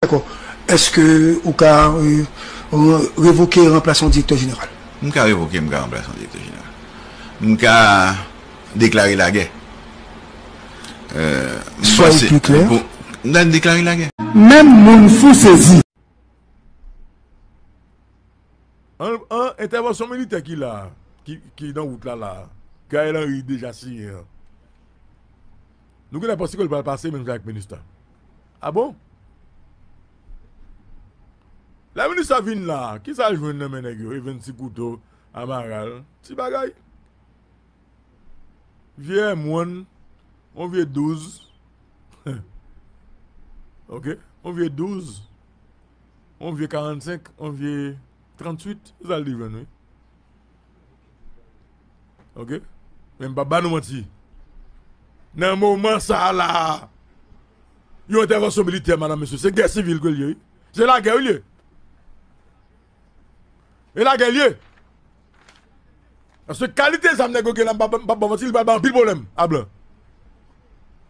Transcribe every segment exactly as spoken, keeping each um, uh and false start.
Dakò. Èske ou ka, euh, re-, revoke ranplasman direktè jeneral? M ka revoke, m ka ranplase yon direktè jeneral. M ka deklare lagè. Euh, m Soyez panse plus clair. pou, m ta deklare lagè. Menm moun fou sezi. An, an entèvansyon militè ki la, ki, ki nan wout la, la, Gaël Henry deja siyen an. Nou genlè panse ke l pral pase menm jan ak Minustah. A bon? Lè Minustah vin la, kisa l jwenn nan men nèg yo? Evens ti kouto, Amaral, ti bagay. Vye M one, yon vye douz. Ok? Yon vye douz. Yon vye karannsenk, yon vye tranntuit. Se sa l te jwenn, wi. Ok? Men m p ap ba nou manti. Nan moman sa a la, yon entèvansyon militè, madam, mesye, se gè sivil ke l ye, wi. Se lagè, wi, l ye. E lagè l ye. Paske kalite zam nèg yo gen la, m p ap, m p ap ba w manti, li pral bay anpil pwoblèm a blan.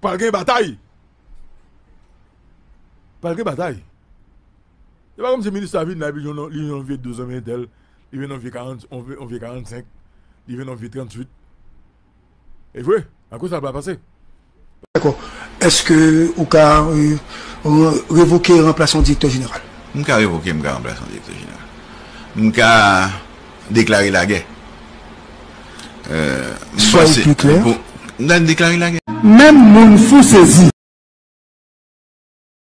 Pral gen batay. Pral gen batay. Se pa kòmsi Minustah vin la, epi li yon, li yon vye douz nan men entèl, li vin yon vye karant, yon vye, yon vye karannsenk, li vin yon vye tranntuit. E vre, akoz sa pa pase? Dakò. Èske ou ka, euh, re-, revoke ranplasman direktè jeneral? M ka revoke, m ka ranplase yon direktè jeneral. M ka deklare lagè. Euh, m Soyez panse plus clair. pou, m ta deklare lagè. Menm moun fou sezi.